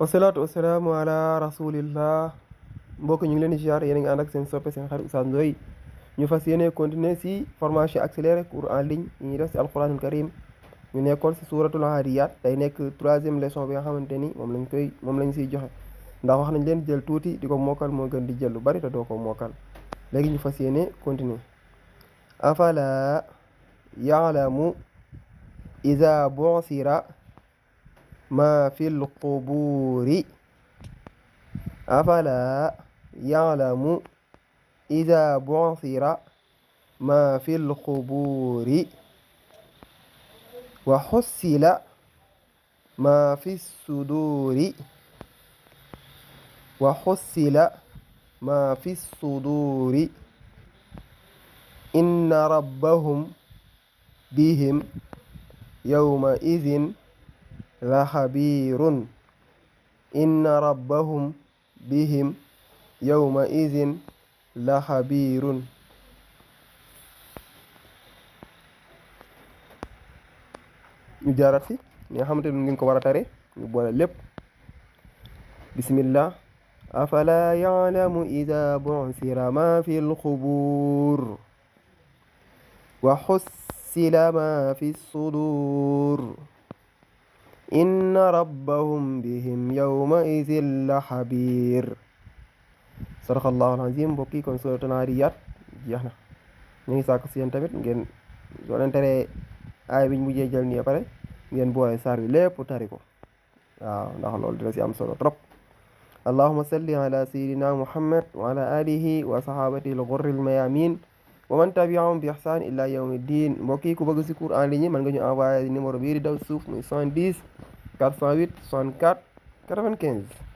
wasalaatu wasalaamu ala rasulillah mbokk ñu ngi leen di ziar yéen a ngi ànd ak seen soppe seen xarit Oustaz Ndoye ñu fas yéene continuer si formation accélérée cours en ligne yi ñuy def si alquranul karim ñu nekkoon si suuratul Aadiyaat day nekk 3e leçon bi nga xamante ni moom lañ siy joxe ndax wax nañ leen jël tuuti di ko mokkal moo gën di jël lu bari te doo ko mokkal léegi ñu fas yéene continuer afala yaalamu iza bu'sira ما في القبور أفلا يعلم إذا بعثر ما في القبور وحصل ما في الصدور وحصل ما في الصدور إن ربهم بهم يومئذ لخبير إن ربهم بهم يومئذ لخبير ñu jaarat si ñi nga xamante ni ngeen ko war a tare ñu boole lépp bismillah afala ya'lamu idha bu'thira ma fi al-qubur wa hussila ma fi as-sudur inna rabbahum bihim yawma idhin la xabiir sadaqallahu al-azim mbokk yi kon suuratul Aadiyaat jeex na ñu ngi sàkk si yéen tamit ngeen soo leen teree aay biñ mujjee jël nii pare ngeen boole saar wi lépp tari ko waaw ndax loolu dina si am solo trop allahumma salli ala sayyidina muhammad wa ala alihi wa sahabatihi al-ghurri al-mayamin wa man tabi'ahum bi ihsan ila yawmi ddin mbokk yi ku bëgg si cours en ligne mën nga ñu envoyé numéro bii di daw suuf muy 70 408 64 95